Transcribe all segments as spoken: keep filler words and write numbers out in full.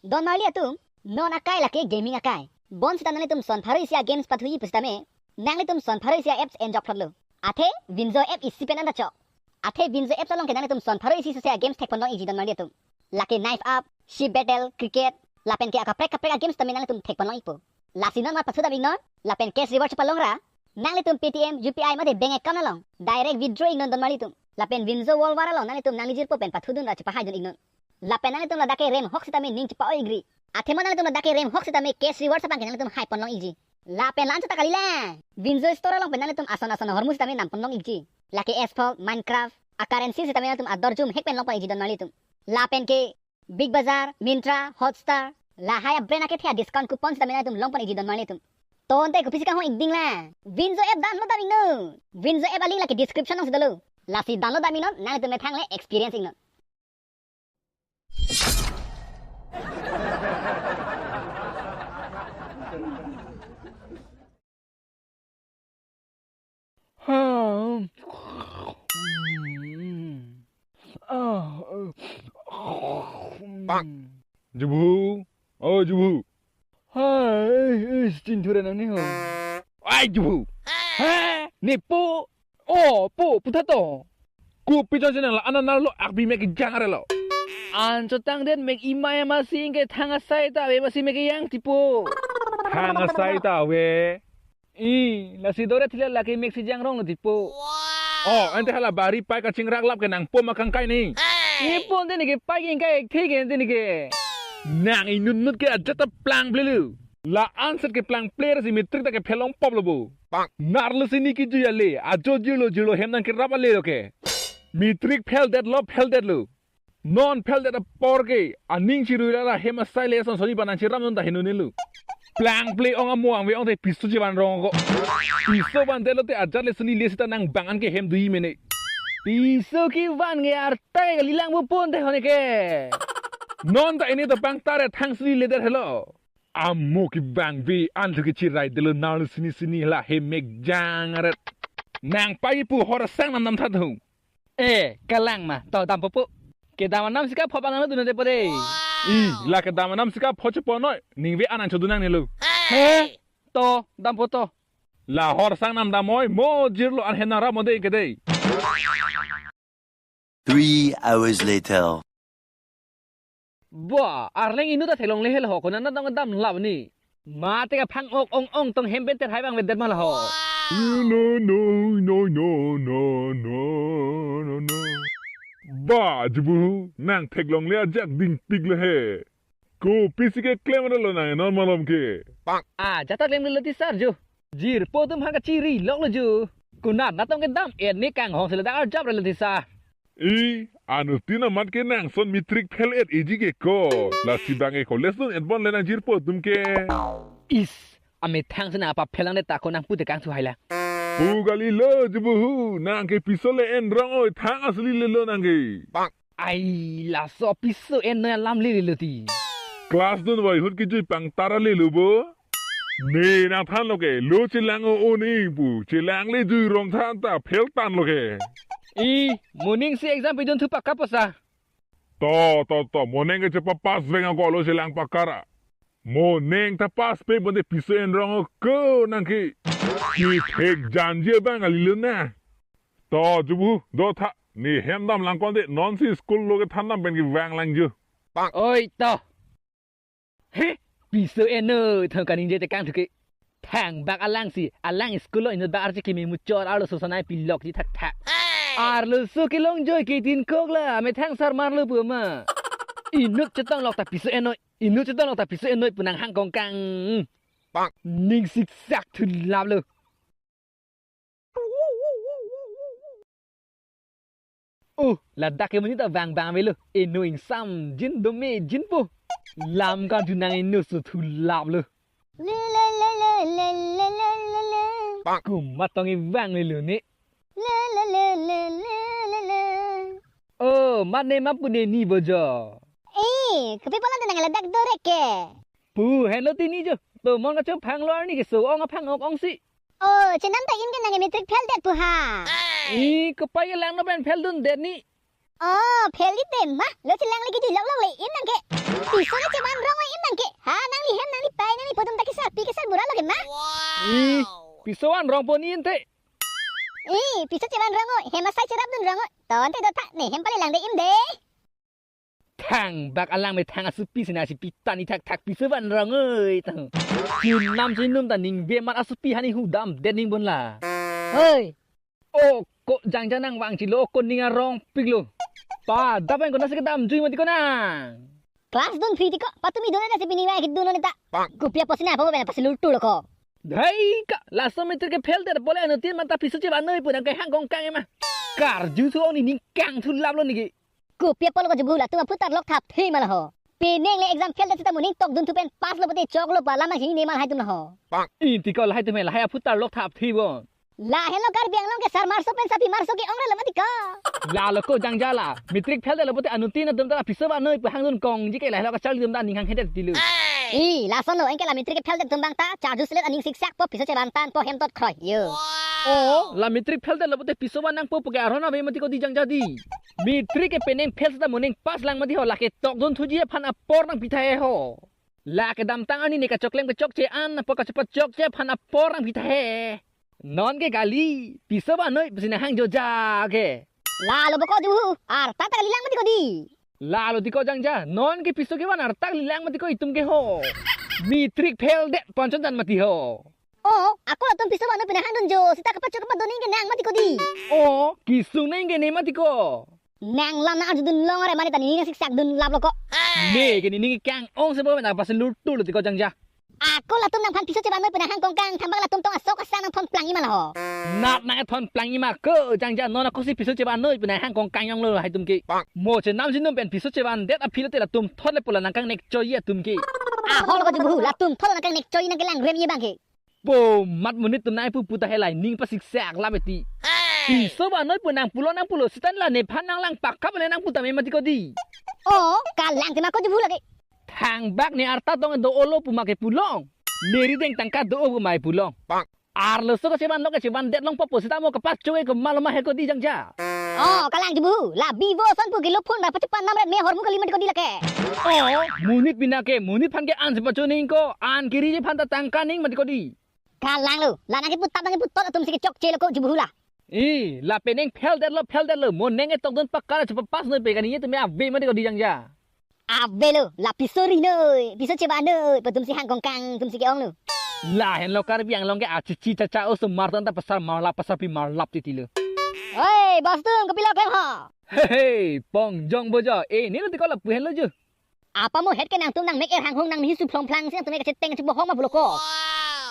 Don marli atum, non akai lake gaming akai. Bonsita nanglitum son pharo isi a-games pathuji pusitame, nanglitum son pharo isi a-apps enjok phlotlo. Athe Vinzo app isi pen anta chok. Athe Vinzo app along ke nanglitum son pharo isi sose a-games thekpon long ikji don marli atum. Lake Knife Up, Ship Battle, Cricket, lapen ke akaprek kaprek a-games tame nanglitum thekpon long ikpo. Lasi non mat pathu dam iknon, lapen cash reward chepalong ra, nanglitum Paytm, U P I mate bank account along direct withdraw iknon don marli atum. Lapen Vinzo World War along nanglitum nangli jirpo pen pathudun ra chepahaidun iknon. Lapen nanglitum ladak ke rem hok sitame ning chepa-oi ikri. Athema nanglitum ladak ke rem hok sitame cash reward abang ke nanglitum haipon long ikji. Lapen la-an chot ta kalilang. Vinzo Store along pen nanglitum ason ason ahormu sitame nampon long ikji. Lake Asphalt, Minecraft, a-currency sitame nanglitum ador jum hek pen longpon ikji don marli atum. Lapen ke Big Bazaar, Myntra, Hotstar, lahai a-brand akethe a-discount coupon sitame nanglitum longpon ikji don marli atum. Tonte kopisi kanghon ikding la. Vinzo app download dam iknon. Vinzo app a-link lake description alongsi dolo. Lasi download dam iknon, nanglitum methang le experience iknon. Pak. Jubu. Oh, Jubu. Hai, eh, eh, chin thuran ani ho. Ai, Jubu. Ha? Ne po. Oh, po, puthato. Kopi chonsi nang la-an anerlo, akbi mek kejang arlo. An chotang den mek imai masi ingke thang asai ta ave masi mek kejang tipo. Thang asai ta ave. I, lasi dore thila lake mek si jangrong lo tipo. Oh, ante hala bari pai kachingrak lap ke nangpo ma kangkai ni. Nipo ante neke pai kangkai thik ante neke. Nang inut nut ke ajat ta plang plelu. La-an set ke plang player si matric ta ke phelong pop lo bo. Nerlo si ni kejui ale, ajo jirlo jirlo hem nangkerap ale lo ke. Matric pheldetlo, pheldetlo. Non pheldet apor ke, aning chirui rara hem asai le son soni ba nangcherapnon ta henonelo. Plang play ong amo angve ong te piso chevan rong ko. Piso vandetlo te ajat le suli le sita nang bang an ke hem dui mene. Piso kevan ke artai kalilang bo pon te hone ke. Non ta ini ta pangtare thang suli ledet helo. Amo kevangve an thu kechiraidetlo nerlo sini sini la hem mek jang aret. Nang pai pu hor sang nam nam that hung. Eh, kalang ma, to dampo po. Kedam anam sika phop anang dun de po de. I, la kedam anam sika phop cheponoi, ningve anang chodun nangnelo. He, to dampo to. La hor sang nam damnoi, mo jirlo an hem nang rap mo de ke de. Three hours later. Ba, Arleng inut ta theklongle helo ho, konat nat tong dam lap ni. Mate kaphang ok ong ong tong hem pen terhai bang vedet ma la ho. No, no, no, no, no, no, no, no. Ba, Jubu, nang theklongle ajak dingpik le he. Kopisi keklem lo nang non malom ke. Ah, jata klem lo ti sar jo. Jirpo atum ha kachiri lok lo jo. Konat nat tong kedam et ni kanghong sila dak arjap lo ti sar. I, anutin amat ke nang son matric fail et iji ke ko. Lasi bang ke college dun et bon le nang jirpo atum ke. Is, amethang sena apa phelang de ta ko nang pute kangthu hai la. Pu kali lo Jubu hu, nang ke piso le en rong oi thang asuli le lo nang ke. Ai, laso piso en noi alam le lo ti. Class dun vai hut kejui pangtara le lo bo. Ne nang than lo ke, lo chelang o o ne pu, chelang le jui rong than ta, fail tan lo ke. I, moning si exam pidun thu pakka posa. To, to, to, moning ke chepa pass veng ako lo chelang pakara. Moning ta pass pe bonde piso en rong ko nang ke. Kethek janji bang kali lo na. To, Jubu, do tha, ne hem dam lang konde, non si school lo kethan dam pen kevang lang jo. Oi, to. He, piso en noi, thong kaningje te kangthu ke. Thangbak alang si, alang school lo inut bak arje kimi muchot arloso sonai pilok ji thak thak. Arloso kelongjoi ke tin kok la, methang sar marlo pu ma. Inut chetong lok ta piso en noi, inut chetong lok ta piso en noi pu nang hang kongkang. Ning siksak thu lap lo. Oh, ladak ke monit ta vang vang avelo. Eno ingsam jin dome jin po. Lam ka junang eno su thu lap lo. Le, le, le, le. Komat tong ivang le lo ne. Le, le, le, le, le, le, le. Oh, mat ne ma pu ne ni bo jo. Eh, kopi pulo te nang ladak do re ke. Pu, henlo ti ni jo. To mon kachom phang lo arni keso ong aphang ok ong si. Oh, chenam ta in ke nang matric fail det pu ha. I, kopai kelang no pen fail dun det ni. Oh, fail di te ma. Lo chelang le kejui lok lok le in nang ke. Piso le chevan rong Piso van rong pon inte. Eh, piso chevan rong o, hem asai cherapdun rong o. Ton te do tha, ne hem pale lang de-im de. Thangbak alang methang asopi si nangchepi tani thakthak piso van rong oi tang. Chinam chinum ta ning bemar asopi hani hudam det ning bon la. Oi. O ko jangja nangvang chilo ko ning arong piklo. Padap pen ko nasi kedam jui mati ko nang. Class dun free ti ko, patumi dun nasi pini ma kidun nita. Kopi apotsi nangpo pen pasi lultu lo ko. Dhai ka, laso matric ke fail det pole anuttin manta piso chevan noi pu nangkehang kongkang ema. Karju su ong ni ning kangthu laplo niki. Kopi apotlo ko Jubu, latum aphutar lok thap thi ma la ho. Penang le exam fail det seta moning tokdun thu pen pass lo pute choklo pa lam ahi ne ma lahai atum la ho. Inti ko lahai atum he lahai aphutar lok thap thi bon. Lahenlo Karbi Anglong ke sar marso pen sapi marso ke-ong relo mati ko. Lalo ko jangja la. Matric fail detlo pute anuttin atum ta piso van noi pu hangdun kongji ke lahelo kacharli atum ta ning hanghe det tilo. I, lasonlo anke la matric fail det atum abang ta charju selet aning siksak po piso chevan tan po hem tot kroi. Yo. O, la matric fail detlo pute piso van nangpo pu ke arhon ave mati ko di jangja di. Matric ke penang fail seta moning pass lang mati ho, lake tokdun thuji aphan apor nangpi tha he ho. La kedamtang ani ne kachoklem kechokche an apor kachepachokche aphan apor nangpi tha he. Non ke kali, piso van noi pusi nanghang joja ke. Lalo boko Jubu, arta ta kali lang mati ko di. Lalo ti ko jangja, non ke piso kevan arta kali lang mati ko itum ke ho. Matric fail det ponchon tan mati ho. O, ako latum piso van noi pu nanghangdun jo, seta kapachok kapadon ning ke nang mati ko di. O, kesung ning ke ne mati ko. Nang lam nang arjudun long ore mane ta ning siksak dun laplo ko. Ne ke ning kang-ong se bo na pasi lultu lo ti ko jangja. Ako latum nangphan piso chevan noi pu nanghang kongkang, thangbak latum tong asok asang nangthon plang-i ma la ho. Nat nangthon plang-i ma ko jangja, non ako si piso chevan noi pu nanghang kongkang yong lo hai atum ke. Mo chenam chinum pen piso chevan det aphi lote latum thot le pu la nangkangnek choi atum ke. Ahol ko Jubu, latum thot nangkangnek choi nangkelang rem ye abang ke. Po mat monit atum nai pu puta helai ning pasiksak la beti. Piso van noi pu nangpulo nangpulo seta la nephan nanglang pakap le nangpu tame mati ko di. O, kalang tema ko Jubu lake. Thangbak ne arta tong do-olo pu ma ke pulong. Ne rideng tangka do-o pu ma ke pulong. Arloso ko chevan lok ke chevan det long popo seta mo kapachok ke komatlo ma he ko di jangja. O, kalang Jubu, la Vivo ason pu kilo phone ra pachepan nam ret me hormu kali mati ko di lake. O, monit pina ke, monit phan ke an si pacho ning ko, an kiri je phan ta tangka ning mati ko di. Kalanglo, la nangkepu tap nangkepu tot atum si kechokche lo ko Jubu la. I, la penang fail detlo, fail detlo, mo neng etokdun pakar chepapass noi pe kani ye tumi ave mati ko di jangja. Avelo, la piso ri noi, piso chevan noi, pu atum si hang kongkang, atum si ke-ong lo. Lahenlo Karbi Anglong ke achichi chacha osomar tan ta pasar marlap pasar pi marlap titi lo. Oi, bos atum, kopilo klem ho? He he, Pongjong bojo, eh, nilo ti ko lapu henlo ju. Apa mo het ke nangtum nangmek er hanghong nangmi su phlong phlang si nangtum ke cheteng chebohong ma pulo ko.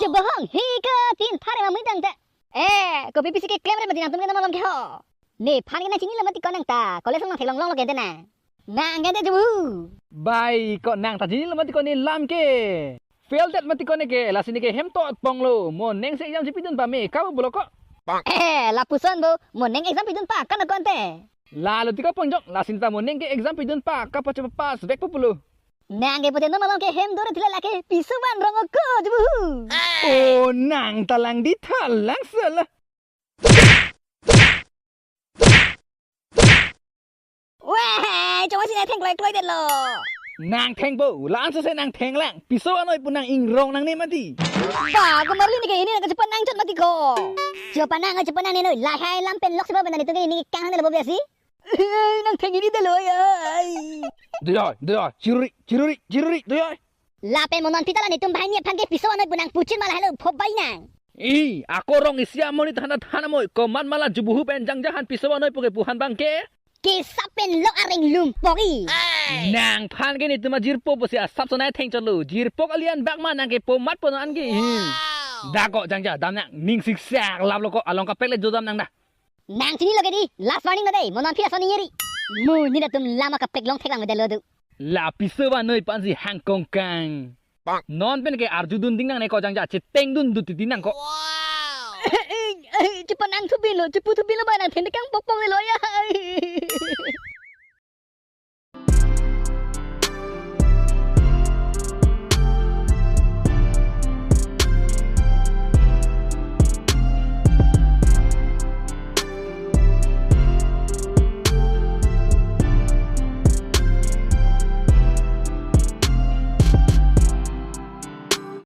Chebohong, hi ke tin phare ma mui tang te. Eh, kopi pisi keklem re mati nangtum ke non malom ke ho. Nephan ke nangchinilo mati ko nang ta. College along nangtheklong longlo ke ante nang. Nang ke ante Jubu. Bai, ko nang ta chinilo mati ko ne lam ke. Fail det mati ko ne ke, lasi ne ke hem tot ponglo. Mo neng si exam si pidun pame, ka bo pulo ko. Eh, lapuson bo, mo neng exam pidun pa, kan ko ante. Lalo ti ko Pongjong, lasi ta mo neng ke exam pidun pa, kapachepapass vek po pulo. Nang ke pute non malom ke hem dore thila lake, piso van rong o ko Jubu. O nang ta lang di tha lang sala. Weh, chongsi nangtheng kloi kloi detlo. Nangtheng bo, la-an sose nangtheng lang. Piso van noi pu nang ingrong nangne mati. Ba, ko marli ne ke ini nang kachepanang chot mati ko. Chepanang, chepanang ne noi. Lahai lam pen lok si ba benar itu ke ini kang ne lo biasi. Nangtheng ini detlo ya. Doyoi, doyoi, chiruri, chiruri, chiruri, doyoi. Lapen mo non pita la netum banghini aphan ke piso van noi pu nangpuchit ma lahelo phobai nang. I, ako rong isi amonit than than amoi, komat ma la Jubuhu pen jangja aphan piso van noi pu kepu aphan abang ke. Kesa pen lok areng lumpok i. Nangphan ke netum ajirpo pusi asap sonai thengchotlo. Jirpo kalian bak ma nang kepo mat po non ke. Wow. Da ko jangja dam nang ning siksak laplo ko along kaprek le jodam nang da. Nang chinilo ke di, last warning lo dei, mo non phi ason eri. Monit atum lam akaprek long thek lang me detlo do. La piso van noi pu ansi hang kongkang. Non pen ke arjudun ding nangne ko jangja chetengdun dut titi nang ko. Chepanang thubinlo, chepu thubinlo ba nangtheng kang pokpok detlo ya.